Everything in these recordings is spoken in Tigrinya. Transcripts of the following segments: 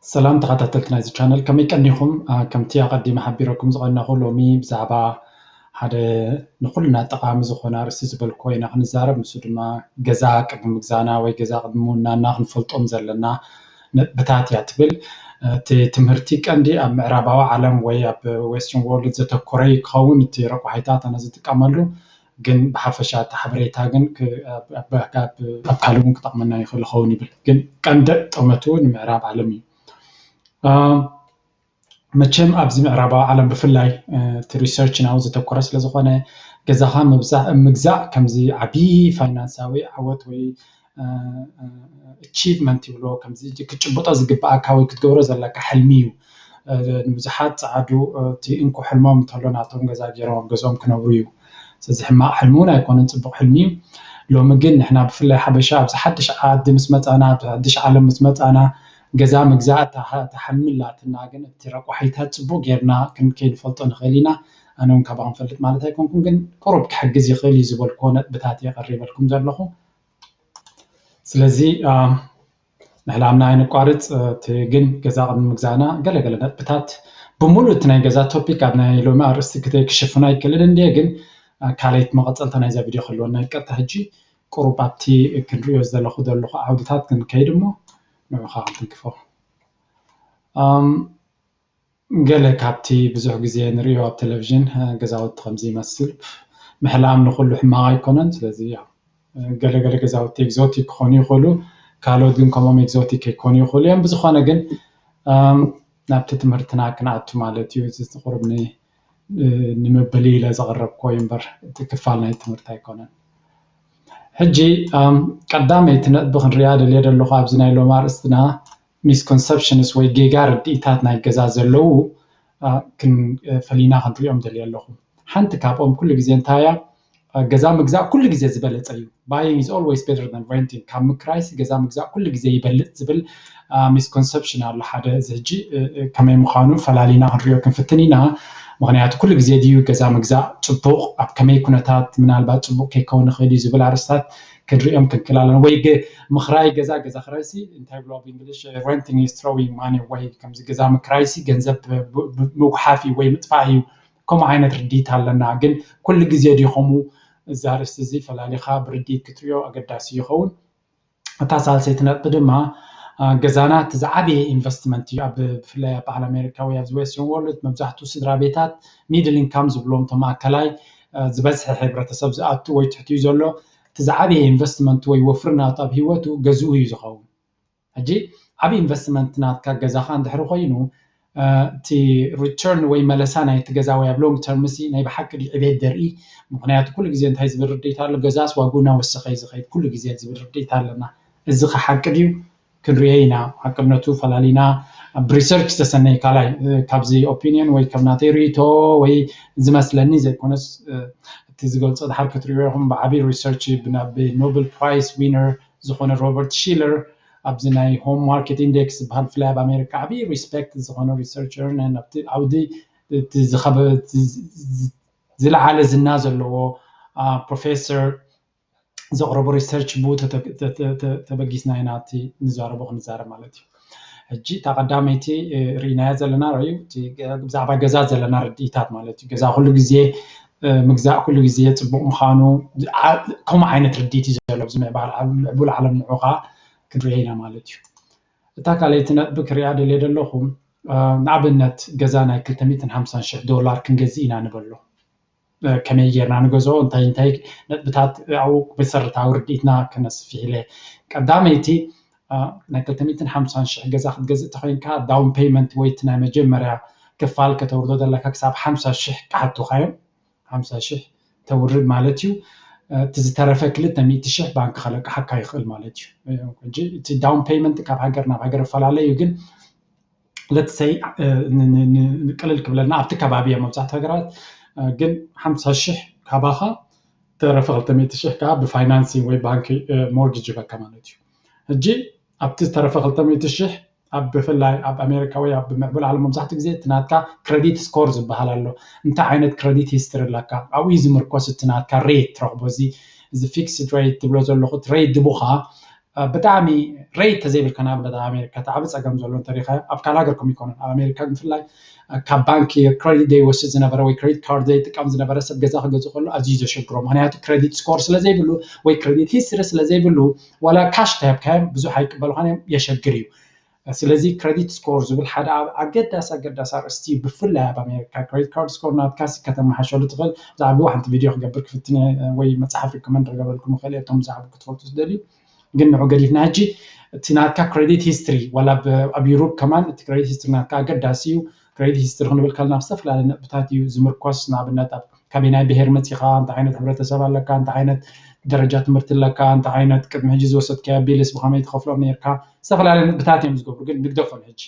ሰላም ተኸታተልቲ ናይዚ ቻነል፣ ከመይ ቀኒኹም? ከምቲ ኣቐዲመ ሓቢረኩም ዝቐነኹ፣ ሎሚ ብዛዕባ ሓደ ንኹልና ጠቓሚ ዝኾነ ኣርእስቲ ዝበልኩ ኮይና ክንዛረብ፣ ንሱ ድማ ገዛ ቅድሚ ምግዛና ወይ ገዛ ቅድሚ ምውናና ክንፈልጦም ዘለና ነጥብታት እያ ትብል። እቲ ትምህርቲ ቀንዲ ኣብ ምዕራባዊ ዓለም ወይ ኣብ ዌስተርን ወርልድ ዘተኮረ ክኸውን እቲ ረቋሒታት ኣነ ዝጥቀመሉ፣ ግን ብሓፈሻ እቲ ሓበሬታ ግን ኣብ ካልእ እውን ክጠቕመና ይኽእል ይኸውን ይብል። ግን ቀንዲ ጠመቱ ንምዕራብ ዓለም እዩ። መቸም ኣብዚ ምዕራባዊ ዓለም ብፍላይ እቲ ሪሰርች ናው ዘተኮረ ስለዝኾነ፣ ገዛኻ ምግዛእ ከምዚ ዓብዪ ፋይናንሳዊ ዓወት ወይ ኣቺቭመንት ይብሎ፣ ከምዚ ክትጭብጦ ዝግብኣካ ወይ ክትገብሮ ዘለካ ሕልሚ እዩ። ንብዙሓት ፃዓዱ እቲ እንኮ ሕልሞም እንተሎ ናቶም ገዛ ገይሮም ኣብ ገዝኦም ክነብሩ እዩ። ስለዚ ሕማቕ ሕልሚ እውን ኣይኮነን፣ ፅቡቕ ሕልሚ እዩ። ሎሚ ግን ንሕና ብፍላይ ሓበሻ ኣብዚ ሓድሽ ዓዲ ምስ መፃና፣ ኣብዚ ሓድሽ ዓለም ምስ መፃና፣ ገዛ ምግዛእ እታ ሓልሚ ኣላትና፣ ግን እቲ ረቋሒታት ፅቡቕ ጌርና ከይንፈልጦ ንኽእል ኢና። ኣነ እውን ካባኹም ፈልጥ ማለት ኣይኮንኩን፣ ግን ቁሩብ ክሕግዝ ይኽእል እዩ ዝበልክዎ ነጥብታት እየ ቀሪበልኩም ዘለኹ። ስለዚ ምሕላምና ኣይነቋርፅ። እቲ ግን ገዛ ቅድሚ ምግዛእና ገለገለ ነጥብታት፣ ብምሉእ እቲ ናይ ገዛ ቶፒክ ኣብ ናይ ሎሚ ኣርእስቲ ክሽፍኖ ኣይክእልን እንድየ፣ ግን ካልኣይቲ መቐፀልታ ናይዛ ቪድዮ ክህልወና እዩ። ቀጥታ ሕጂ ቁሩብ ኣብቲ ክንሪኦ ዝደለኹ ዘለኹ ዓውድታት ክንከይድ እሞ ንዑኻ ክንትንክፎ። ገለ ካብቲ ብዙሕ ግዜ ንሪኦ ኣብ ቴሌቪዥን ገዛውቲ ከምዚ ይመስል። ምሕላም ንኹሉ ሕማቕ ኣይኮነን። ስለዚ ገለገለ ገዛውቲ ኤግዞቲክ ክኾኑ ይኽእሉ፣ ካልኦት ግን ከምኦም ኤግዞቲክ ከይኮኑ ይኽእሉ እዮም። ብዝኾነ ግን ናብቲ ትምህርትና ክንኣቱ ማለት እዩ። እዚ ቁሩብ ንምብል ኢለ ዘቕረብክዎ እዩ እምበር እቲ ክፋል ናይ ትምህርቲ ኣይኮነን። ሕጂ ቀዳመይቲ ነጥቢ ክንሪኣ ደልየ ዘለኹ ኣብዚ ናይ ሎሚ ኣርእስትና ሚስኮንሰፕሽንስ ወይ ጌጋ ርድኢታት ናይ ገዛ ዘለዉ ፈሊና ክንሪኦም ደልየ ኣለኹ። ሓንቲ ካብኦም ኩሉ ግዜ እንታይ እያ? ገዛ ምግዛእ ኩሉ ግዜ ዝበለፀ እዩ። Buying is always better than renting። ካብ ምክራይሲ ገዛ ምግዛእ ኩሉ ግዜ ይበልፅ ዝብል ሚስኮንሰፕሽን ኣሎ ሓደ። እዚ ሕጂ ከመይ ምዃኑ ፈላሊና ክንሪኦ ክንፍትን ኢና። ምኽንያቱ ኩሉ ግዜ ድዩ ገዛ ምግዛእ ፅቡቕ፣ ኣብ ከመይ ኩነታት ምናልባት ፅቡቕ ከይከውን ይኽእል እዩ ዝብል ኣርእስታት ክንሪኦም ክንክእል ኣለና። ወይ ምኽራይ ገዛ፣ ገዛ ክራይሲ እንታይ ብሎ ኣብ እንግሊሽ፣ renting is throwing money away፣ ከምዚ ገዛ ምክራይሲ ገንዘብ ምጉሓፍ እዩ ወይ ምጥፋእ እዩ። ከምኡ ዓይነት ርድኢት ኣለና። ግን ኩሉ ግዜ ድዩ ከምኡ? እዚ ኣርእስቲ እዚ ፈላሊኻ ብርድኢት ክትሪኦ ኣገዳሲ ይኸውን። እታ ሳልሰይቲ ነጥቢ ድማ ገዛና እቲ ዝዓበየ ኢንቨስትመንት እዩ። ብፍላይ ኣብ በዓል ኣሜሪካ ወይ ኣብዚ ዌስተርን ወርልድ መብዛሕትኡ ስድራ ቤታት ሚድል ኢንካም ዝብሎም፣ እቶም ማእከላይ ዝበዝሐ ሕብረተሰብ ዝኣቱ ወይ ትሕቲ እዩ ዘሎ፣ እቲ ዝዓበየ ኢንቨስትመንት ወይ ወፍሪ ናቱ ኣብ ህይወቱ ገዝኡ እዩ ዝኸውን። ሕጂ ዓብ ኢንቨስትመንት ናትካ ገዛኻ እንድሕሪ ኮይኑ፣ እቲ ሪተርን ወይ መለሳ ናይቲ ገዛ ወይ ኣብ ሎንግ ተርም ሲ ናይ ብሓቂ ድዩ ዕቤት ደርኢ? ምኽንያቱ ኩሉ ግዜ እንታይ ዝብል ርድኢት ኣሎ? ገዛስ ዋግኡ እናወሰኸ እዩ ዝኸይድ ኩሉ ግዜ ዝብል ርድኢት ኣለና። እዚ ኸ ሓቂ ድዩ? ክንሪኦ ኢና። ሓቅነቱ ፈላሊና ብሪሰርች ዝተሰነየ ካልኣይ፣ ካብዚ ኦፒኒየን ወይ ከም ናተይ ርእይቶ ወይ ዝመስለኒ ዘይኮነስ፣ እቲ ዝገልጾ ድሓር ክትሪኦ ኢኹም። ብዓቢ ሪሰርች ብኖብል ፕራይስ ዊነር ዝኾነ ሮበርት ሺለር ኣብዚ ናይ ሆም ማርኬት ኢንዴክስ ዝበሃል ብፍላይ ኣብ ኣሜሪካ ዓብዪ ሪስፔክት ዝኾነ ሪሰርቸር ኣብቲ ዓውዲ ዝለዓለ ዝና ዘለዎ ፕሮፌሰር ዘቕረቦ ሪሰርች ብኡ ተበጊስና ኢና እቲ ንዛረቦ ክንዛረብ ማለት እዩ። ሕጂ እታ ቀዳመይቲ ርኢናያ ዘለና ራእዩ ብዛዕባ ገዛ ዘለና ርድኢታት ማለት እዩ። ገዛ ኩሉ ግዜ ምግዛእ ኩሉ ግዜ ፅቡቅ ምዃኑ ከምኡ ዓይነት ርድኢት እዩ ዘሎ። ኣብዚ ምዕባል ምዕቡል ዓለም ንዑ ከዓ ክንሪኦ ኢና ማለት እዩ። እታ ካልኣይቲ ነጥቢ ክሪኣ ደልየ ዘለኹ ንኣብነት ገዛ ናይ ክልተ ሚእትን ሓምሳን ሽሕ ዶላር ክንገዝእ ኢና ንበሎ። ከመይ ጌርና ንገዝኦ እንታይ እንታይ ነጥብታት ኣብኡ መሰረታዊ ርድኢትና ከነስፍሕ ኢለ። ቀዳመይቲ ናይ ክልተ ሚእትን ሓምሳን ሽሕ ገዛ ክትገዝእ ተኮይንካ ዳውን ፔይመንት ወይ እቲ ናይ መጀመርያ ክፋል ከተውርዶ ዘለካ ክሳብ ሓምሳ ሽሕ ክሓቱካ እዮም። ሓምሳ ሽሕ ተውርድ ማለት እዩ። እቲ ዝተረፈ ክልተ ሚእቲ ሽሕ ባንክ ከለቅሓካ ይኽእል ማለት እዩ። ሕጂ እቲ ዳውን ፔይመንት ካብ ሃገር ናብ ሃገር ይፈላለ እዩ፣ ግን ለትሰይ ቅልል ክብለና ኣብቲ ከባቢ እዮም መብዛሕትኡ ሃገራት፣ ግን ሓምሳ ሽሕ ካባኻ ተረፈ ክልተ ሚእቲ ሽሕ ከዓ ብፋይናንሲንግ ወይ ባንክ ሞርጌጅ ይበካ ማለት እዩ። ሕጂ ኣብቲ ዝተረፈ ክልተ ሚእቲ ሽሕ ኣብ ብፍላይ ኣብ ኣሜሪካ ወይ ኣብ ምዕቡል ዓለም መብዛሕትኡ ግዜ እቲ ናትካ ክረዲት ስኮር ዝበሃል ኣሎ። እንታይ ዓይነት ክረዲት ሂስትሪ ኣለካ ኣብኡ እዩ ዝምርኮስ እቲ ናትካ ሬት ትረኽቦ። እዚ እዚ ፊክስድ ሬት ትብሎ ዘለኹ እቲ ሬት ድቡኻ ብጣዕሚ ሬት ተዘይብልካ ንኣብነት ኣብ ኣሜሪካ እቲ ዓብ ፀገም ዘሎ እንተሪካ ኣብ ካልእ ሃገር ከም ይኮነን ኣብ ኣሜሪካ ብፍላይ ካብ ባንኪ ክሬዲት ዘይወስድ ዝነበረ ወይ ክሬዲት ካርድ ዘይጥቀም ዝነበረ ሰብ ገዛ ክገዝእ ከሎ ኣዝዩ ዘሸግሮ ምክንያቱ ክሬዲት ስኮር ስለዘይብሉ ወይ ክሬዲት ሂስትሪ ስለዘይብሉ ዋላ ካሽ ተሃብካዮም ብዙሕ ኣይቅበሉካን እዮም የሸግር እዩ ስለዚ ክሬዲት ስኮር ዝብል ሓደ ኣብ ኣገዳሲ ኣገዳሲ ኣርእስቲ እዩ ብፍላይ ኣብ ኣሜሪካ ክሬዲት ካርድ ስኮር ናትካ ሲ ከተመሓሸሉ ትኽእል ብዛዕባ ሓንቲ ቪድዮ ክገብር ክፍትን ወይ መፅሓፍ ሪኮመንድ ክገብረልኩም ይኽእል እቶም ብዛዕባ ክትፈልጡ ዝደልዩ ግን ንዑ ገዲፍና ሕጂ እቲ ናትካ ክሬዲት ሂስትሪ ዋላ ኣብ ዩሮፕ ከማን እቲ ክሬዲት ሂስትሪ ናትካ ኣገዳሲ እዩ ክሬዲት ሂስትሪ ክንብል ከለና ኣብ ዝተፈላለዩ ነጥብታት እዩ ዝምርኮስ ንኣብነት ኣብ ካበይ ናይ ብሄር መፂኻ እንታይ ዓይነት ሕብረተሰብ ኣለካ እንታይ ዓይነት ደረጃ ትምህርቲ ኣለካ እንታይ ዓይነት ቅድሚ ሕጂ ዝወሰድካዮ ቢልስ ብከመይ ትኸፍሎም ነርካ ዝተፈላለዩ ነጥብታት እዮም ዝገብሩ ግን ንግደፎም ሕጂ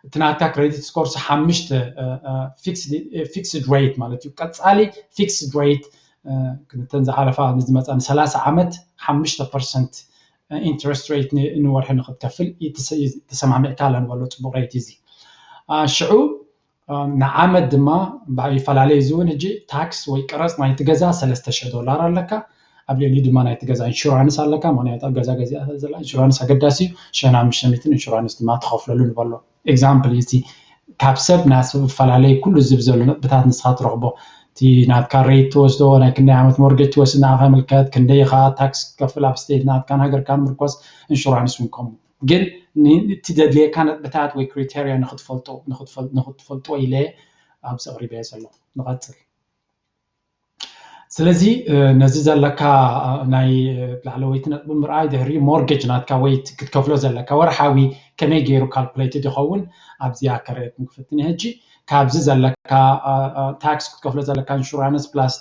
እቲ ናትካ ክሬዲት ስኮርስ ሓሙሽተ ፊክስድ ሬት ማለት እዩ ቀፃሊ ፊክስድ ሬት ክልተን ዝሓለፋ ንዝመፃ ንሰላሳ ዓመት ሓሙሽተ ፐርሰንት ኢንትረስት ሬት ንወርሒ ንክትከፍል ተሰማሚዕካ ኣላ ንበሎ ፅቡቅ ሬት እዚ ሽዑ ንዓመት ድማ ይፈላለዩ እዚ እውን ሕጂ ታክስ ወይ ቀረፅ ናይቲ ገዛ ሰለስተ ሽሕ ዶላር ኣለካ ኣብ ልዕሊ ድማ ናይቲ ገዛ ኢንሹራንስ ኣለካ ምክንያቱ ኣብ ገዛ ገዚኣ ዘላ ኢንሹራንስ ኣገዳሲ እዩ ሽሕን ሓሙሽተ ሚእትን ኢንሹራንስ ድማ ትኸፍለሉ ንበሎ ኤግዛምፕል እዚ ካብ ሰብ ናብ ሰብ ይፈላለዩ ኩሉ ዝብ ዘሎ ነጥብታት ንስኻ ትረኽቦ እቲ ናትካ ሬት ትወስዶ ናይ ክንደይ ዓመት ሞርጌጅ ትወስድ ንዓኻ ምልከት ክንደይ ኢኻ ታክስ ክትከፍል ኣብ ስቴት ናትካን ሃገርካን ምርኮስ ኢንሹራንስ እውን ከምኡ ግን እቲ ዘድልየካ ነጥብታት ወይ ክሪቴርያ ንክትፈልጦ ኢለ ኣብዚ ኣቕሪበዮ ዘለኹ ንቐፅል ስለዚ ነዚ ዘለካ ናይ ላዕለወይቲ ነጥቢ ምርኣይ ድሕሪ ሞርጌጅ ናትካ ወይ ክትከፍሎ ዘለካ ወርሓዊ ከመይ ገይሩ ካልኩሌትድ ይኸውን ኣብዚኣ ከርእየኩም ክፍትን ሕጂ ካብዚ ዘለካ ታክስ ክትከፍሎ ዘለካ ኢንሹራንስ ፕላስ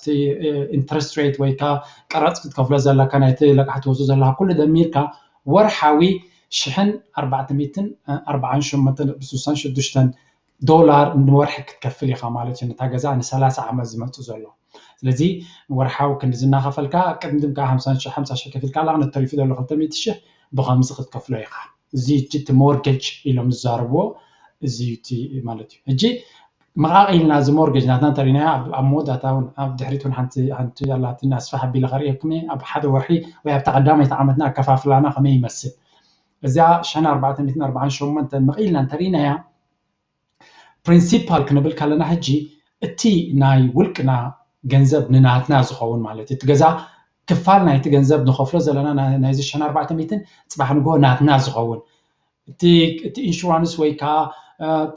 ኢንትረስት ሬት ወይ ካ ቀረፅ ክትከፍሎ ዘለካ ናይቲ ለቃሕ ትወስዶ ዘለካ ኩሉ ደሚርካ ወርሓዊ ሽሕን ኣርባዕተ ሚእትን ኣርባዓን ሸሞንተን ነጥቢ ስሳን ሽዱሽተን ዶላር ንወርሒ ክትከፍል ኢኻ ማለት እዩ ነታ ገዛ ንሰላሳ ዓመት ዝመፅእ ዘሎ ስለዚ ወርሓዊ ክንዲ ዝናኸፈልካ ቅድም ከዓ ሓምሳ ሽሕ ሓምሳ ሽሕ ከፊልካ ኣለካ ነተሪፉ ዘሎ ክልተ ሚእቲ ሽሕ ብከምዚ ክትከፍሎ ኢኻ እዚ እቲ ሞርጌጅ ኢሎም ዝዛረብዎ እዚ ማለት እዩ ሕጂ መቃቂልና እዚ ሞርጌጅ ናትና እንተሪናዮ ኣብ መወዳእታ እውን ኣብ ድሕሪት እውን ሓንቲ ኣላትኒ ኣስፋሕ ኣቢለ ከርእየኩም እየ ኣብ ሓደ ወርሒ ወይ ኣብታ ቀዳመይቲ ዓመትና ኣከፋፍላና ከመይ ይመስል እዚኣ ሽሕን ኣርባዕተ ሚእትን ኣርባዓን ሸሞንተን መቂልና እንተሪናያ ፕሪንሲፓል ክንብል ከለና ሕጂ እቲ ናይ ውልቅና ገንዘብ ንናትና ዝኸውን ማለት እዩ እቲ ገዛ ክፋል ናይቲ ገንዘብ ንኸፍሎ ዘለና ናይዚ ሽሕን ኣርባዕተ ሚእትን ፅባሕ ንግሆ ናትና ዝኸውን እቲ ኢንሹራንስ ወይ ከዓ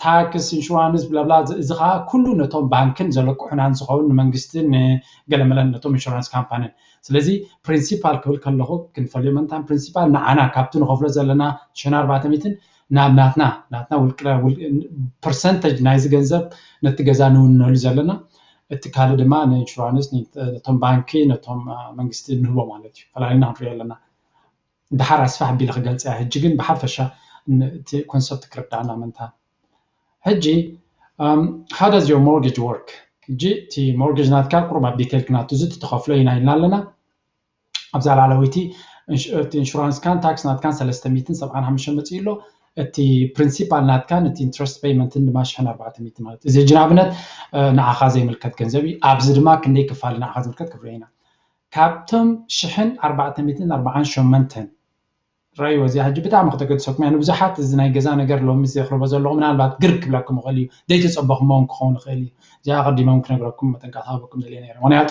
ታክስ ኢንሹራንስ ብለብላ እዚ ከዓ ኩሉ ነቶም ባንክን ዘለቅሑናን ዝኸውን ንመንግስትን ንገለመለን ነቶም ኢንሹራንስ ካምፓንን ስለዚ ፕሪንሲፓል ክብል ከለኹ ክንፈልዮ ምንታን ፕሪንሲፓል ንዓና ካብቲ ንኸፍሎ ዘለና ሽሕን ኣርባዕተ ሚእትን ናብ ናትና ናትና ውልቅና ፐርሰንተጅ ናይዚ ገንዘብ ነቲ ገዛ ንውነሉ ዘለና እቲ ካልእ ድማ ንኢንሹራንስ ነቶም ባንኪ ነቶም መንግስቲ ንህቦ ማለት እዩ ፈላሊና ክንሪኦ ኣለና ድሓር ኣስፋሕ ቢለ ክገልፀ እያ ሕጂ ግን ብሓፈሻ እቲ ኮንሰፕት ክርዳእና ምንታ ሕጂ how does your mortgage work ሕጂ እቲ ሞርጌጅ ናትካ ቁሩብ ኣብ ዲቴል ክናቱ እዚ ትኸፍሎ ኢና ኢልና ኣለና ኣብዛ ላዕለወይቲ እቲ ኢንሹራንስካን ታክስ ናትካን ሰለስተ ሚእትን ሰብዓን ሓሙሽተን መፅኡ ኣሎ እቲ ፕሪንሲፓል ናትካን እቲ ኢንትረስት ፔይመንትን ድማ ሽሕን ኣርባዕተ ሚእቲ ማለት እዚ ሕጂ ንኣብነት ንዓኻ ዘይምልከት ገንዘብ እዩ ኣብዚ ድማ ክንደይ ክፋል ንዓኻ ዝምልከት ክፍሎ ኢና ካብቶም ሽሕን ኣርባዕተ ሚእትን ኣርባዓን ሸሞንተን ራእይዎ እዚኣ ሕጂ ብጣዕሚ ከተገድሰኩም እያ ንብዙሓት እዚ ናይ ገዛ ነገር ሎሚ ዘቕርቦ ዘለኹ ምናልባት ግር ክብለኩም ይኽእል እዩ ዘይተፀበኹሞ ክኸውን ይኽእል እዩ እዚኣ ኣቐዲሞም ክነግረኩም መጠንቀቕታ ክህበኩም ደልየ ነይረ ምክንያቱ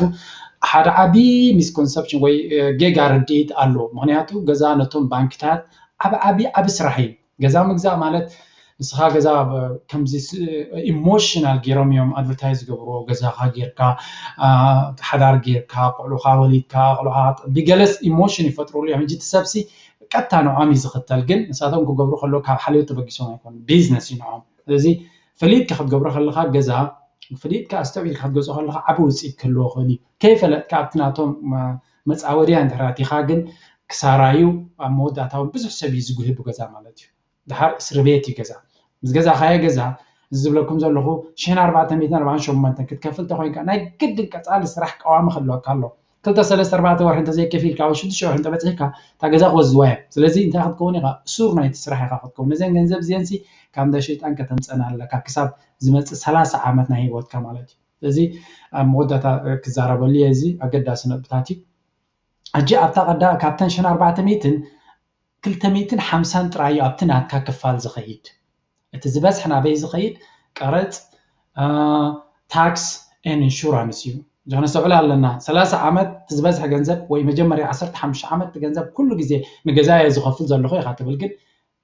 ሓደ ዓቢ ሚስኮንሰፕሽን ወይ ጌጋ ርድኢት ኣሎ ምክንያቱ ገዛ ነቶም ባንክታት ዓብ ዓቢ ዓቢ ስራሕ እዩ ገዛ ምግዛእ ማለት ንስኻ ገዛ ከምዚ ኢሞሽናል ገይሮም እዮም ኣድቨርታይዝ ዝገብርዎ ገዛኻ ጌርካ ሓዳር ጌርካ ቆልዑኻ ወሊድካ ቆልዑኻ ብገለስ ኢሞሽን ይፈጥሩሉ እዮም ሕጂ እቲ ሰብሲ ቀጥታ ንዖም እዩ ዝኽተል ግን ንሳቶም ክገብሩ ከለዉ ካብ ሓልዮት ተበጊሶም ኣይኮኑ ቢዝነስ እዩ ንዖም ስለዚ ፈሊጥካ ክትገብሮ ከለኻ ገዛ ፈሊጥካ ኣስተውዒልካ ክትገዝኦ ከለኻ ዓቢ ውፅኢት ክህልዎ ይኽእል እዩ ከይፈለጥካ ኣብቲ ናቶም መፃወድያ እንድሕር ኣቲኻ ግን ክሳራ እዩ ኣብ መወዳእታ እውን ብዙሕ ሰብ እዩ ዝጉህብ ገዛ ማለት እዩ ድሓር እስሪ ቤት እዩ ገዛ ምስ ገዛኻዮ ገዛ እዚ ዝብለኩም ዘለኹ ሽሕን ኣርባዕተ ሚእትን ኣርባዓን ሸሞንተን ክትከፍል ተኮይንካ ናይ ግድን ቀፃሊ ስራሕ ቀዋሚ ክህልወካ ኣሎ ክልተ ሰለስተ ኣርባዕተ ወርሒ እንተዘይከፊልካ ወይ ሽዱሽተ ወርሒ እንተበፂሕካ እታ ገዛ ክወዝዋ እያ ስለዚ እንታይ ክትከውን ኢኻ እሱር ናይቲ ስራሕ ኢኻ ክትከውን ነዘን ገንዘብ እዚአንሲ ካብ እንዳ ሸይጣን ከተምፀና ኣለካ ክሳብ ዝመፅእ ሰላሳ ዓመት ናይ ህይወትካ ማለት እዩ ስለዚ ኣብ መወዳእታ ክዛረበሉ እየ እዚ ኣገዳሲ ነጥብታት እዩ ሕጂ ኣብታ ቀዳ ካብተን ሽሕን ኣርባዕተ ሚእትን ክልተ ሚእትን ሓምሳን ጥራይ እዩ ኣብቲ ናትካ ክፋል ዝኸይድ። እቲ ዝበዝሐ ናበይ ዝኸይድ? ቀረፅ፣ ታክስ፣ ኢንሹራንስ እዩ። እዚኸ ነስተውዕል ኣለና። ሰላሳ ዓመት እቲ ዝበዝሐ ገንዘብ ወይ መጀመርያ ዓሰርተ ሓሙሽተ ዓመት እቲ ገንዘብ ኩሉ ግዜ ንገዛ እየ ዝኸፍል ዘለኹ ኢኻ ትብል፣ ግን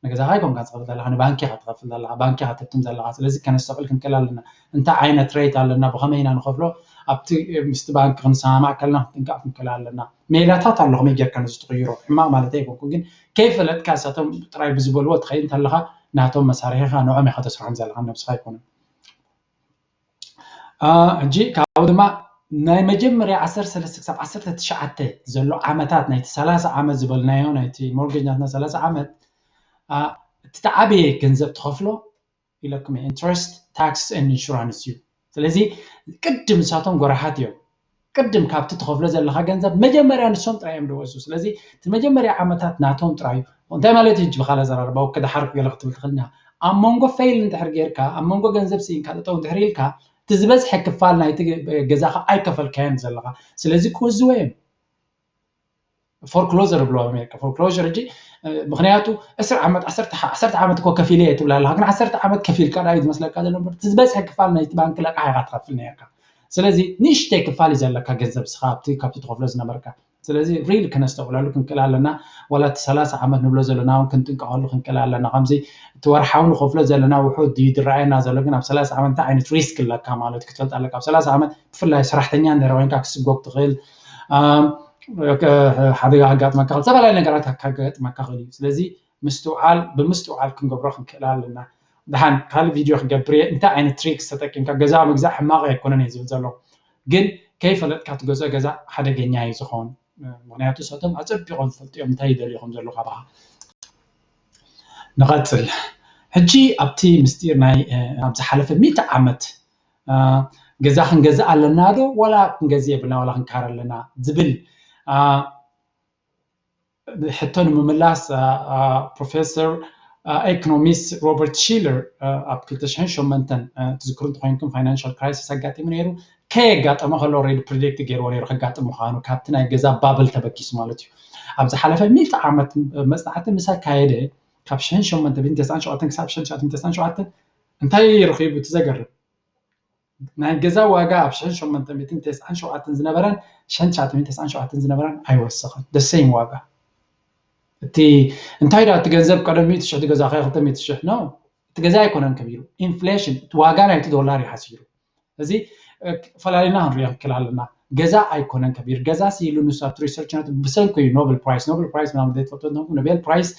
ንገዛኻ ኣይኮንካ ትኸፍል ዘለኻ፣ ንባንኪ ኢኻ ትኸፍል ዘለኻ፣ ባንኪ ኢኻ ተትም ዘለኻ። ስለዚ ከነስተውዕል ክንክእል ኣለና። እንታይ ዓይነት ሬት ኣለና፣ ብኸመይ ኢና ንኸፍሎ፣ ኣብቲ ምስቲ ባንኪ ክንሰማማዕ ከለና ክንጥንቀቕ ክንክእል ኣለና። ሜላታት ኣሎ ከመይ ጌርካ ነዚ ትቕይሮ። ሕማቕ ማለት ኣይኮንኩ፣ ግን ከይፈለጥካ እሳቶም ጥራይ ብዝበልዎ ትኸይድ እንተለኻ ናቶም መሳርሒኻ ንዖም ኢኻ ተስርሖም ዘለኻ፣ ነብስኻ ኣይኮነን። ሕጂ ካብኡ ድማ ናይ መጀመርያ ዓሰርተ ሰለስተ ክሳብ ዓሰርተ ትሽዓተ ዘሎ ዓመታት ናይቲ ሰላሳ ዓመት ዝበልናዮ ናይቲ ሞርጌጅ ናትና ሰላሳ ዓመት እቲ ተዓበየ ገንዘብ ትኸፍሎ ኢለኩም ኢንትረስት ታክስ ኢንሹራንስ እዩ። ስለዚ ቅድም ንሳቶም ጎራሓት እዮም። ቅድም ካብቲ ትኸፍሎ ዘለካ ገንዘብ መጀመርያ ንሶም ጥራይ እዮም ዝወስዱ። ስለዚ እቲ መጀመርያ ዓመታት ናቶም ጥራይ እዩ። እንታይ ማለት እዩ? ብካል ኣዘራርባ ወከ ድሓር ገለ ክትብል ትኽእልና ኣብ መንጎ ፌይል እንድሕር ጌርካ ኣብ መንጎ ገንዘብ ስኢንካ ጠጠው እንድሕር ኢልካ እቲ ዝበዝሐ ክፋል ናይቲ ገዛኻ ኣይከፈልካዮን ዘለኻ። ስለዚ ክወዝዎ እዮም። ፎርክሎዘር ብሎ ኣሜሪካ ፎርክሎዘር ሕጂ ምክንያቱ ዕስራ ዓመት ዓሰርተ ዓመት እኮ ከፊለ እየ ትብላ ኣለካ፣ ግን ዓሰርተ ዓመት ከፊልካ ዳ እዩ ዝመስለካ ዘሎ እምበር እቲ ዝበዝሐ ክፋል ናይቲ ባንክ ለቃሕ ኢካ ትኸፍል ነርካ። ስለዚ ንእሽተይ ክፋል እዩ ዘለካ ገንዘብ ስኻ ኣብቲ ካብቲ ትኸፍሎ ዝነበርካ። ስለዚ ሪል ክነስተውዕለሉ ክንክእል ኣለና። ዋላ እቲ ሰላሳ ዓመት ንብሎ ዘለና እውን ክንጥንቀቐሉ ክንክእል ኣለና። ከምዚ እቲ ወርሓዊ ንኸፍሎ ዘለና ውሑድ ድዩ ዝረኣየና ዘሎ፣ ግን ኣብ ሰላሳ ዓመት እንታይ ዓይነት ሪስክ ኣለካ ማለት ክትፈልጥ ኣለካ። ኣብ ሰላሳ ዓመት ብፍላይ ሰራሕተኛ እንድሕር ኮይንካ ክስጎግ ትኽእል፣ ሓደጋ ከጋጥመካ፣ ዝተፈላለዩ ነገራት ከጋጥመካ ክእል እዩ። ስለዚ ምስትውዓል ብምስትውዓል ክንገብሮ ክንክእል ኣለና። ደሓን ካልእ ቪድዮ ክገብር እየ፣ እንታይ ዓይነት ትሪክስ ተጠቂምካ ገዛ ምግዛእ ሕማቕ ኣይኮነን እየ ዝብል ዘሎ፣ ግን ከይፈለጥካ ትገዝኦ ገዛ ሓደገኛ እዩ ዝኸውን። ምክንያቱ ሰቶም ኣፀቢቖም ዝፈልጡ እዮም እንታይ ይደልዩ ከም ዘለዉ ካባኻ። ንቐፅል። ሕጂ ኣብቲ ምስጢር ናይ ኣብ ዝሓለፈ ሚእቲ ዓመት ገዛ ክንገዝእ ኣለና ዶ ዋላ ክንገዝእ የብልና ዋላ ክንካር ኣለና ዝብል ሕቶ ንምምላስ ፕሮፌሰር ኤኮኖሚስት ሮበርት ሺለር ኣብ ክልተ ሽሕን ሸሞንተን ትዝክሩ እንተኮይንኩም ፋይናንሻል ክራይሲስ ኣጋጢሙ ነይሩ። ከየጋጠመ ከሎ ሬዲ ፕሪዲክት ገይርዎ ነይሩ ከጋጥም ምዃኑ ካብቲ ናይ ገዛ ባብል ተበጊሱ ማለት እዩ። ኣብ ዝሓለፈ ሚእቲ ዓመት መፅናዕቲ ምስ ኣካየደ ካብ ሽሕን ሸሞንተ ሚእትን ተስዓን ሸውዓተን ክሳብ ሽሕን ትሽዓተ ሚእትን ተስዓን ሸውዓተን እንታይ ረኺቡ? እቲ ዘገርም ናይ ገዛ ዋጋ ኣብ ሽሕን ሸሞንተ ሚእትን ተስዓን ሸውዓተን ዝነበረን ሽሕን ትሽዓተ ሚእትን ተስዓን ሸውዓተን ዝነበረን ኣይወሰኸን። ደሰይም ዋጋ እቲ እንታይ ዳ እቲ ገንዘብ ቀደም ሚእቲ ሽሕ ገዛ ከ ክልተ ሚእቲ ሽሕ ነው። እቲ ገዛ ኣይኮነን ከቢሩ፣ ኢንፍሌሽን ዋጋ ናይቲ ዶላር ይሓሲሩ። እዚ ፈላሊና ክንሪኦ ንክእል ኣለና። ገዛ ኣይኮነን ከቢር ገዛ ሲኢሉ ንሱ ኣብቲ ሪሰርች ነቲ ብሰንኩ እዩ ኖብል ፕራይስ። ኖብል ፕራይስ ምናምን ዘይትፈልጡ እንተኹም ኖቤል ፕራይስ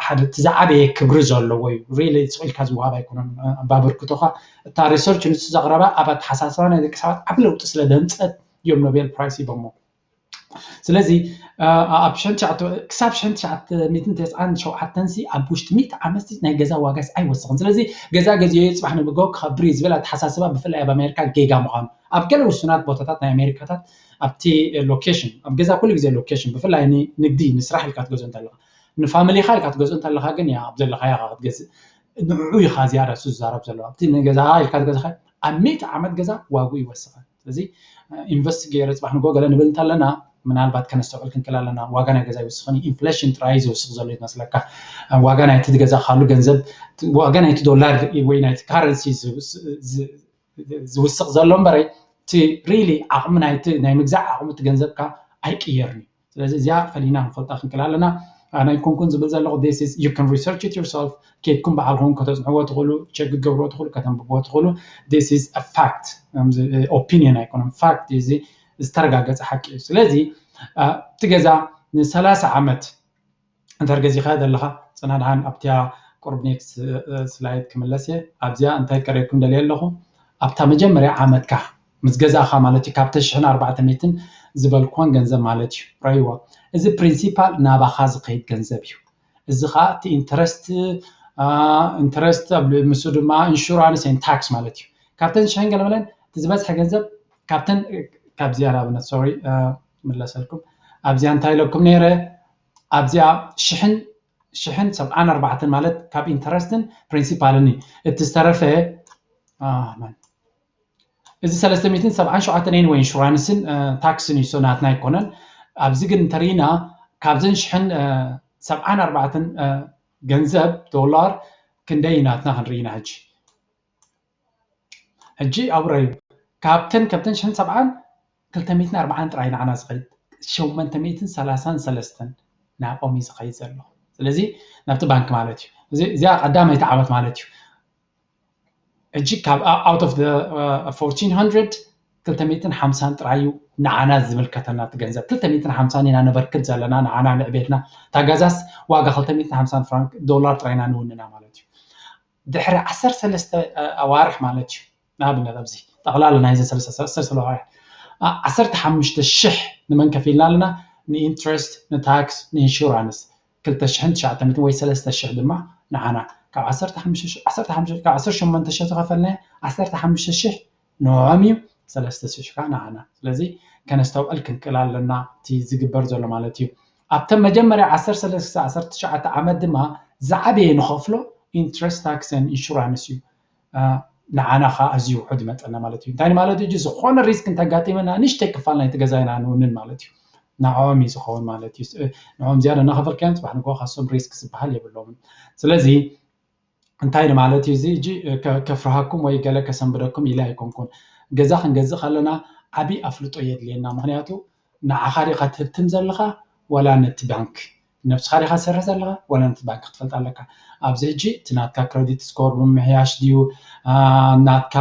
ሓደ እቲ ዝዓበየ ክብሪ ዘለዎ እዩ። ሪሊ ስቕ ኢልካ ዝወሃብ ኣይኮነን። ኣባበርክቶኻ እታ ሪሰርች ንሱ ዘቕረባ ኣብ ኣተሓሳስባ ናይ ደቂ ሰባት ዓቢ ለውጢ ስለ ደምፀት እዮም ኖቤል ፕራይስ ሂቦሞ። ስለዚ ኣብ ክሳብ ሽሕን ትሽዓተ ሚእትን ተስዓን ሸውዓተን ሲ ኣብ ውሽጢ ሚእቲ ዓመት ናይ ገዛ ዋጋስ ኣይወስኽን። ስለዚ ገዛ ገዚኦ ጽባሕ ንግሆ ክኸብር እዩ ዝብል ኣተሓሳስባ ብፍላይ ኣብ ኣሜሪካ ጌጋ ምዃኑ ኣብ ገለ ውሱናት ቦታታት ናይ ኣሜሪካታት ኣብቲ ሎኬሽን ኣብ ገዛ ኩሉ ግዜ ሎኬሽን ብፍላይ ንንግዲ ንስራሕ ኢልካ ትገዝኦ እንተለካ ንፋሚሊኻ ኢልካ ትገዝኦ እንተለካ ግን ያ ኣብ ዘለካዮ ኢኻ ክትገዝእ ንዕኡ ኢኻ ዝያዳ እሱ ዝዛረብ ዘሎ ኣብቲ ንገዛ ኢልካ ትገዝኻ ኣብ ሚእቲ ዓመት ገዛ ዋግኡ ይወስኸን ስለዚ ኢንቨስት ገይረ ፅባሕ ንጎ ገለ ንብል እንተለና ምናልባት ከነስተውዕል ክንክል ኣለና ዋጋ ናይ ገዛ ይወስኸን ኢንፍሌሽን ጥራይ ዝወስኽ ዘሎ ይመስለካ ዋጋ ናይቲ ገዛ ካሉ ገንዘብ ዋጋ ናይቲ ዶላር ወይ ናይቲ ካረንሲ ዝውስቕ ዘሎ እምበረይ እቲ ሪሊ ዓቕሚ ናይቲ ናይ ምግዛእ ዓቕሚ እቲ ገንዘብካ ኣይቅየርን እዩ። ስለዚ እዚኣ ፈሊና ክንፈልጣ ክንክእል ኣለና። ኣነ ኣይኮንኩን ዝብል ዘለኹ this is you can research it yourself ኬድኩም በዓልኹም ከተፅንዕዎ ትኽእሉ ቸክ ክገብርዎ ትኽእሉ ከተንብብዎ ትኽእሉ this is a fact opinion ኣይኮነን fact እዚ ዝተረጋገፀ ሓቂ እዩ። ስለዚ እቲ ገዛ ንሰላሳ ዓመት እንተር ገዚኻ ዘለኻ ፅና ደሓን ኣብቲያ ቁርብ ኔክስት ስላይድ ክምለስ እየ ኣብዚኣ እንታይ ቀሪብኩም ደልየ ኣለኹ ኣብታ መጀመርያ ዓመትካ ምስ ገዛእኻ ማለት እዩ ካብ ተሽሕን ኣርባዕተ ሚእትን ዝበልኩዎን ገንዘብ ማለት እዩ ረይዎ እዚ ፕሪንሲፓል ናባኻ ዝኸይድ ገንዘብ እዩ እዚ ከዓ እቲ ኢንተረስት ኢንተረስት ምስ ድማ ኢንሹራንስ ን ታክስ ማለት እዩ ካብተን ሽሕን ገለመለን እቲ ዝበዝሐ ገንዘብ ካብተን ካብዚኣ ንኣብነት ሶሪ ምለሰልኩም ኣብዚኣ እንታይ ኢለኩም ነይረ ኣብዚኣ ሽሕን ሽሕን ሰብዓን ኣርባዕተን ማለት ካብ ኢንተረስትን ፕሪንሲፓልን እዩ እቲ ዝተረፈ እዚ ሰለስተ ሚእትን ሰብዓን ሸውዓተን ወይ ኢንሹራንስን ታክስን እዩ ናትና ኣይኮነን ኣብዚ ግን እንተሪኢና ካብዘን ሽሕን ሰብዓን ኣርባዕተን ገንዘብ ዶላር ክንደይ ናትና ክንርኢ ኢና። ሕጂ ሕጂ ኣብረዩ ካብተን ካብተን ሽሕን ሰብዓን ክልተ ሚእትን ኣርባዓን ጥራይ ንዓና ዝኸይድ፣ ሸሞንተ ሚእትን ሰላሳን ሰለስተን ናብኦም እዩ ዝኸይድ ዘሎ። ስለዚ ናብቲ ባንክ ማለት እዩ። እዚኣ ቀዳመይቲ ዓመት ማለት እዩ። ሕጂ ካብ out of the fourteen hundred ክልተ ሚእትን ሓምሳን ጥራይ እዩ ንዓና ዝምልከተና እቲ ገንዘብ። ክልተ ሚእትን ሓምሳን ኢና ነበርክት ዘለና ንዓና ንዕቤትና። እታ ገዛስ ዋጋ ክልተ ሚእትን ሓምሳን ፍራንክ ዶላር ጥራይ ኢና ንውንና ማለት እዩ። ድሕሪ ዓሰርተ ሰለስተ ኣዋርሕ ማለት እዩ። ንኣብነት ኣብዚ ጠቕላላ ናይዚ ሰለስተ ኣዋርሕ ዓሰርተ ሓሙሽተ ሽሕ ንመን ከፊልና ኣለና? ንኢንትረስት፣ ንታክስ፣ ንኢንሹራንስ ክልተ ሽሕን ትሽዓተ ሚእትን ወይ ሰለስተ ሽሕ ድማ ንዓና። ካብ ዓሰርተ ሓሙሽተ ሽሕ ካብ ዓሰርተ ሸሞንተ ሽሕ ተኸፈልናዮ ዓሰርተ ሓሙሽተ ሽሕ ንዕኦም እዩ፣ ሰለስተ ሽሕ ከዓ ንዓና። ስለዚ ከነስተውዕል ክንክእል ኣለና እቲ ዝግበር ዘሎ ማለት እዩ። ኣብተን መጀመርያ ዓሰርተ ሰለስተ ዓሰርተ ትሽዓተ ዓመት ድማ ዝዓበየ ንኸፍሎ ኢንትረስት ታክስን ኢንሹራንስ እዩ። ንዓና ከዓ ኣዝዩ ውሑድ ይመፀና ማለት እዩ። እንታይ ማለት እዩ? ዝኾነ ሪስክ እንተጋጢመና ንእሽተይ ክፋል ናይቲ ገዛ ኢና ንውንን ማለት እዩ። ንዕኦም እዩ ዝኸውን ማለት እዩ። ንዕኦም ዝያዳ እናኸፈልካዮም ፅባሕ ንግሆ ካሶም ሪስክ ዝበሃል የብሎምን። ስለዚ እንታይ ማለት እዩ እዚ? ሕጂ ከፍርሃኩም ወይ ገለ ከሰንብደኩም ኢለ ኣይኮንኩን። ገዛ ክንገዝእ ከለና ዓብዪ ኣፍልጦ የድልየና። ምክንያቱ ንዓኻ ዲኻ ትህብትም ዘለኻ ዋላ ነቲ ባንክ? ነብስኻ ዲኻ ትሰርሕ ዘለኻ ዋላ ነቲ ባንክ ክትፈልጥ ኣለካ? ኣብዚ ሕጂ እቲ ናትካ ክረዲት ስኮር ብምምሕያሽ ድዩ? ናትካ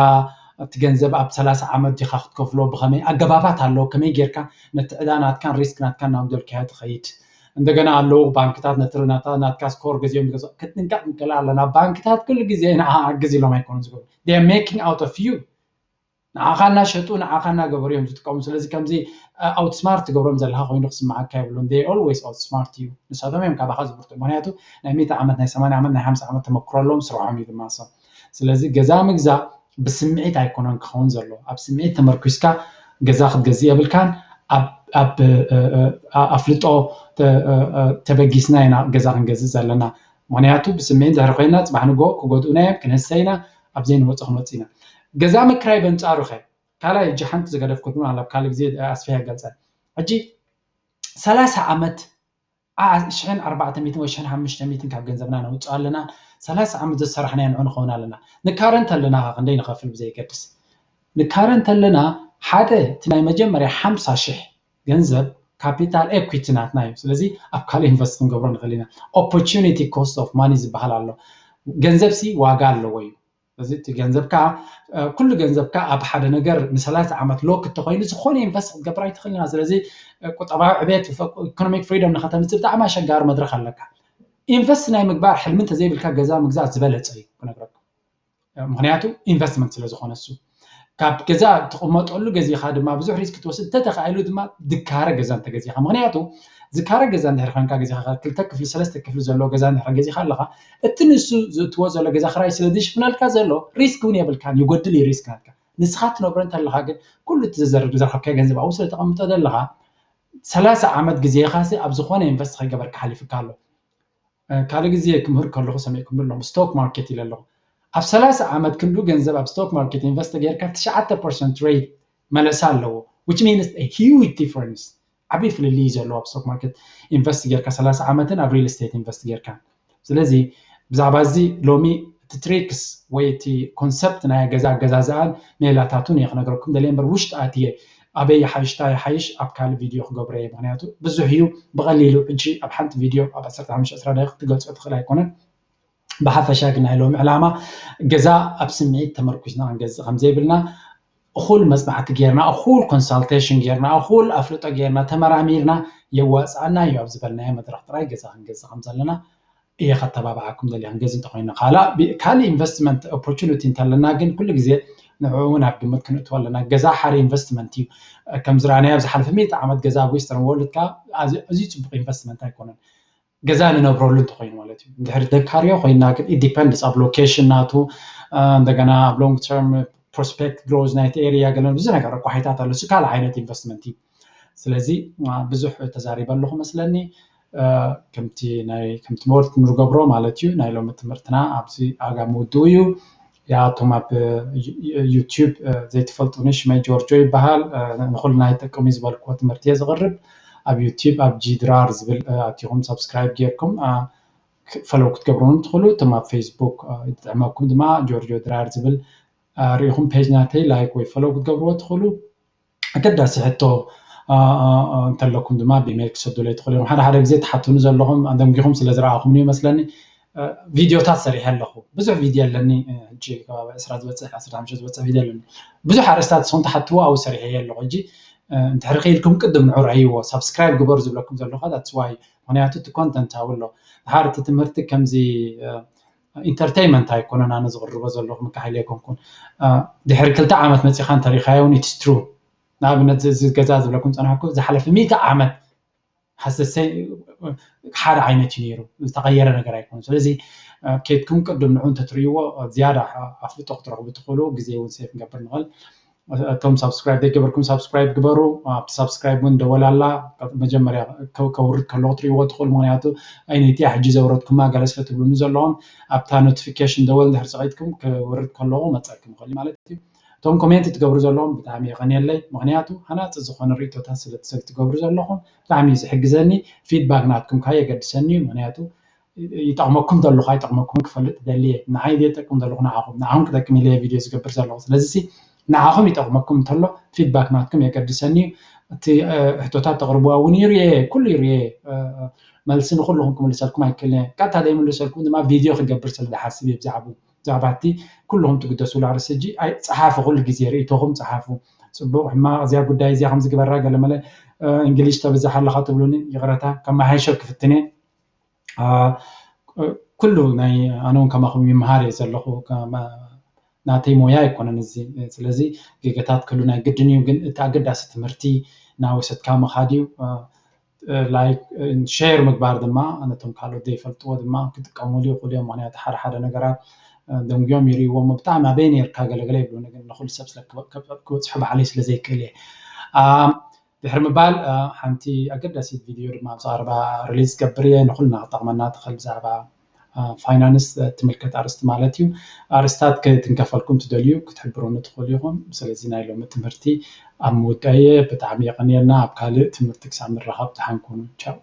እቲ ገንዘብ ኣብ ሰላሳ ዓመት ዲኻ ክትከፍሎ? ብኸመይ ኣገባባት ኣለዉ? ከመይ ጌርካ ነቲ ዕዳ ናትካን ሪስክ ናትካን ናብ ደልካዮ ትኸይድ? እንደገና ኣለዉ ባንክታት ነቲ ናትካ ስኮር ገዚኦም ክትጥንቀቕ ንክእል ኣለና። ባንክታት ኩሉ ግዜ ንዓኻ ሓግዝ ኢሎም ኣይኮኑን ዝገብሩ። They are making out of you። ንዓኻ እናሸጡ ንዓኻ እናገበሩ እዮም ዝጥቀሙ። ስለዚ ከምዚ ኣውትስማርት ትገብሮም ዘለካ ኮይኑ ክስማዓካ የብሉን። They always outsmart you። ንሳቶም እዮም ካባኻ ዝብርቱ። ምክንያቱ ናይ ሚእቲ ዓመት ናይ ሰማንያ ዓመት ናይ ሓምሳ ዓመት ተመክሮ ኣለዎም፣ ስርሖም እዩ ድማ እሶም። ስለዚ ገዛ ምግዛእ ብስምዒት ኣይኮነን ክኸውን ዘሎ። ኣብ ስምዒት ተመርኩስካ ገዛ ክትገዝእ የብልካን። ኣብ ኣፍልጦ ተበጊስና ኢና ገዛ ክንገዝእ ዘለና። ምክንያቱ ብስምዒት ድሕሪ ኮይና ፅባሕ ንግሆ ክጎድኡና እዮም፣ ክንህሰ ኢና፣ ኣብ ዘይንወፆ ክንወፅእ ኢና። ገዛ ምክራይ በንፃሩ ከ ካልኣይ ሕጂ ሓንቲ ዝገደፍኩት እውን ኣብ ካልእ ግዜ ኣስፊያ ይገልፀ። ሕጂ ሰላሳ ዓመት ሽሕን ኣርባዕተ ሚእትን ወይ ሽሕን ሓሙሽተ ሚእትን ካብ ገንዘብና ነውፅእ ኣለና። ሰላሳ ዓመት ዘሰራሕናዮ ንዑ ንኸውን ኣለና። ንካረ እንተለና ክንደይ ንኸፍል ብዘይገድስ፣ ንካረ እንተለና ሓደ እቲ ናይ መጀመርያ ሓምሳ ሽሕ ገንዘብ ካፒታል ኤኩቲ ናትና እዩ። ስለዚ ኣብ ካልእ ኢንቨስት ክንገብሮ ንኽእል ኢና። ኦፖርቹኒቲ ኮስት ኦፍ ማኒ ዝበሃል ኣሎ። ገንዘብ ሲ ዋጋ ኣለዎ እዩ። እዚ እቲ ገንዘብካ ኩሉ ገንዘብካ ኣብ ሓደ ነገር ንሰላሳ ዓመት ሎክ እንተኮይኑ ዝኾነ ኢንቨስት ክትገብር ኣይትኽእል ኢና። ስለዚ ቁጠባዊ ዕቤት ኢኮኖሚክ ፍሪደም ንኸተምፅእ ብጣዕሚ ኣሸጋሪ መድረክ ኣለካ። ኢንቨስት ናይ ምግባር ሕልሚ እንተዘይብልካ ገዛ ምግዛእ ዝበለፀ እዩ ክነግረኩም። ምክንያቱ ኢንቨስትመንት ስለዝኾነ እሱ ካብ ገዛ ትቕመጠሉ ገዚኻ ድማ ብዙሕ ሪስክ ክትወስድ እንተተኻኢሉ ድማ ዝካረ ገዛ እንተገዚኻ። ምክንያቱ ዝካረ ገዛ እንድሕር ኮይንካ ገዚኻ ክልተ ክፍሊ ሰለስተ ክፍሊ ዘለዎ ገዛ እንድሕር ገዚኻ ኣለኻ እቲ ንሱ ዝእትዎ ዘሎ ገዛ ክራይ ስለ ዝሽፍነልካ ዘሎ ሪስክ እውን የብልካን። ይጎድል እዩ ሪስክ ናትካ። ንስኻ ትነብሮ እንተለኻ ግን ኩሉ እቲ ዘዘርብ ዝረኸብካዮ ገንዘብ ኣብኡ ስለ ተቐምጦ ዘለኻ ሰላሳ ዓመት ግዜኻ ኣብ ዝኾነ ኢንቨስት ከይገበርካ ሓሊፍካ ኣሎ። ካልእ ግዜ ክምህር ከለኹ ሰሚዕኩም ኣለኹም ስቶክ ማርኬት ኢለ ኣለኹ። ኣብ ሰላሳ ዓመት ክንዱ ገንዘብ ኣብ ስቶክ ማርኬት ኢንቨስት ጌርካ ትሽዓተ ፐርሰንት ሬት መለሳ ኣለዎ። Which means a huge difference። ዓብዪ ፍልልይ እዩ ዘለዎ ኣብ ስቶክ ማርኬት ኢንቨስት ጌርካ ሰላሳ ዓመትን ኣብ ሪል ስቴት ኢንቨስት ጌርካ። ስለዚ ብዛዕባ እዚ ሎሚ እቲ ትሪክስ ወይ እቲ ኮንሰፕት ናይ ገዛ ኣገዛዝኣን ሜላታቱን እየ ክነግረኩም ደልየ እምበር ውሽጢ ኣትየ ኣበይ ይሓይሽ እንታይ ይሓይሽ ኣብ ካልእ ቪድዮ ክገብሮ እየ። ምክንያቱ ብዙሕ እዩ ብቐሊሉ ሕጂ ኣብ ሓንቲ ቪድዮ ኣብ ዓሰርተ ሓሙሽተ ዕስራ ደቂቕ ክትገልፆ ትኽእል ኣይኮነን። ብሓፈሻ ግን ናይ ሎሚ ዕላማ ገዛ ኣብ ስምዒት ተመርኩስና ክንገዝእ ከምዘይብልና እኹል መፅናዕቲ ጌርና እኹል ኮንሳልቴሽን ጌርና እኹል ኣፍልጦ ጌርና ተመራሚርና የዋፅኣና እዩ ኣብ ዝበልናዮ መድረክ ጥራይ ገዛ ክንገዝእ ከምዘለና እየ ከተባብዓኩም ደልየ። ክንገዝእ እንተኮይና ካልእ ካልእ ኢንቨስትመንት ኦፖርቹኒቲ እንተለና ግን ኩሉ ግዜ ንዕኡ እውን ኣብ ግምት ክንእትዎ ኣለና። ገዛ ሓደ ኢንቨስትመንት እዩ። ከም ዝረኣናዮ ኣብ ዝሓለፈ ሚእቲ ዓመት ገዛ ኣብ ዌስተርን ወርልድ ከዓ ኣዝዩ ኣዝዩ ፅቡቅ ኢንቨስትመንት ኣይኮነን። ገዛ ንነብረሉ እንተኮይኑ ማለት እዩ። እንድሕር ደካርዮ ኮይና ግን it depends ኣብ ሎኬሽን ናቱ እንደገና ኣብ ሎንግ ተርም ፕሮስፔክት ግሮዝ ናይቲ ኤሪያ ገለ ብዙ ነገር ኣቋሒታት ኣሎ። እሱ ካልእ ዓይነት ኢንቨስትመንት እዩ። ስለዚ ብዙሕ ተዛሪበ ኣለኹ መስለኒ። ከምቲ ናይ ከምቲ ሞልት ንገብሮ ማለት እዩ ናይ ሎሚ ትምህርትና ኣብዚ ኣጋ ምውድኡ እዩ። ያቶም ኣብ ዩቲዩብ ዘይትፈልጡኒ ሽመይ ጆርጆ ይበሃል። ንኩልና ይጠቅም እዩ ዝበልክዎ ትምህርቲ እየ ዝቕርብ። ኣብ YouTube ኣብ ጂ ድራር ዝብል ኣቲኹም ሳብስክራይብ ጌርኩም ፈለው ክትገብሩን ትኽእሉ። እቶም ኣብ ፌስቡክ ዝጥዕመኩም ድማ ጆርጆ ድራር ዝብል ርኢኹም ፔጅ ናተይ ላይክ ወይ ፈለው ክትገብርዎ ትኽእሉ። ኣገዳሲ ሕቶ እንተለኩም ድማ ብኢሜይል ክሰዱለይ ትኽእሉ እዮም። ሓደ ሓደ ግዜ ትሓቱኒ ዘለኹም ኣደንጊኹም ስለ ዝረኣኹም ይመስለኒ። ቪድዮታት ሰሪሐ ኣለኹ። ብዙሕ ቪድዮ ኣለኒ። ሕጂ ከባቢ ዕስራ ዝበፅሕ፣ ዕስራ ሓሙሽተ ዝበፅሕ ቪድዮ ኣለኒ። ብዙሕ ኣርእስታት ንስኹም ትሓትዎ ኣብኡ ሰሪሐ ኣለኹ። ሕጂ እንድሕሪ ክኢልኩም ቅድም ንዑ ረእይዎ፣ ሳብስክራይብ ግበሩ ዝብለኩም ዘለኹ that's why። ምክንያቱ እቲ ኮንተንት ኣብኡ ኣሎ። ድሓር እቲ ትምህርቲ ከምዚ ኢንተርቴይንመንት ኣይኮነን ኣነ ዝቕርቦ ዘለኹ፣ ምካሓይል ኣይኮንኩን። ድሕሪ ክልተ ዓመት መፂኻ እንተሪኻዮ እውን it's true። ንኣብነት እዚ ገዛ ዝብለኩም ፀናሕኩ ዝሓለፈ ሚእቲ ዓመት ሓደ ዓይነት እዩ ነይሩ፣ ዝተቐየረ ነገር ኣይኮነን። ስለዚ ከድኩም ቅድም ንዑ እንተትርእይዎ ዝያዳ ኣፍልጦ ክትረኽቡ ትኽእሉ። ግዜ እውን ሴፍ ክንገብር ንኽእል። እቶም ሳብስክራይብ ዘይገበርኩም ሳብስክራይብ ግበሩ። ኣብቲ ሳብስክራይብ እውን ደወል ኣላ። መጀመርያ ከውርድ ከለኹ ትርእይዎ ትኽእሉ። ምክንያቱ ኣይነይቲያ ሕጂ ዘውረድኩማ ገለ ስለ ትብሉኒ ዘለኹም ኣብታ ኖቲፊኬሽን ደወል እንድሕር ፀቒጥኩም ክውርድ ከለኹ መፀኩም ይኽእል ማለት እዩ። እቶም ኮሜንት ትገብሩ ዘለኹም ብጣዕሚ የቐንየለይ። ምክንያቱ ሃናፂ ዝኾነ ርእቶታት ስለ ትሰብ ትገብሩ ዘለኹም ብጣዕሚ እዩ ዝሕግዘኒ። ፊድባክ ናትኩም ከዓ የገድሰኒ እዩ። ምክንያቱ ይጠቕመኩም ዘሎ ከዓ ይጠቕመኩም ክፈልጥ ደልየ። ንዓይ የጠቅም ዘለኹ ንዓኹም ንዓኹም ክጠቅም ኢለ ቪድዮ ዝገብር ዘለኹ። ስለዚ ንዓኹም ይጠቕመኩም እንተሎ ፊድባክ ናትኩም የገድሰኒ እዩ። እቲ ሕቶታት ተቕርብዋ እውን ይርየ፣ ኩሉ ይርየ። መልሲ ንኩልኹም ክምልሰልኩም ኣይክእልን እየ። ቀጥታ ዘይምልሰልኩም ድማ ቪድዮ ክገብር ስለ ዝሓስብ እየ ብዛዕባ ብዛዕባ እቲ ኩልኹም ትግደስሉ ኣርእስቲ ሕጂ ፀሓፉ። ኩሉ ግዜ ርእቶኹም ፀሓፉ። ፅቡቕ ሕማቕ፣ እዚያ ጉዳይ እዚያ ከምዚ ግበራ፣ ገለመለ እንግሊሽ ተብዝሕ ኣለኻ ትብሉኒ፣ ይቕረታ ከመሓይሾ ክፍትነ። ኩሉ ናይ ኣነ እውን ከማኹም ይመሃር እየ ዘለኹ። ናተይ ሞያ ኣይኮነን እዚ። ስለዚ ጌጋታት ክህሉ ናይ ግድን እዩ። ግን እቲ ኣገዳሲ ትምህርቲ እናወሰድካ ምኻድ እዩ። ላይክ ሼር ምግባር ድማ ነቶም ካልኦት ዘይፈልጥዎ ድማ ክጥቀሙሉ ይኽእሉ እዮም። ምክንያቱ ሓደ ሓደ ነገራት ደንጉዮም ይርእይዎ እሞ ብጣዕሚ ኣበይ ነርካ ገለገለ ይብሉኒ። ግን ንኩሉ ሰብ ክበፅሖ ባዕለይ ስለ ዘይክእል እየ። ድሕሪ ምባል ሓንቲ ኣገዳሲት ቪድዮ ድማ ኣብዚ ቀረባ ሪሊዝ ገብር እየ። ንኩልና ክጠቕመና ትኽእል ብዛዕባ ፋይናንስ ትምልከት ኣርስቲ ማለት እዩ። ኣርስታት ክትንከፈልኩም ትደልዩ ክትሕብሩኒ ትኽእሉ ኢኹም። ስለዚ ናይ ሎሚ ትምህርቲ ኣብ ምውዳእ እየ። ብጣዕሚ የቐንየልና። ኣብ ካልእ ትምህርቲ ክሳብ ንራኸብ ደሓን ኩኑ። ቻው።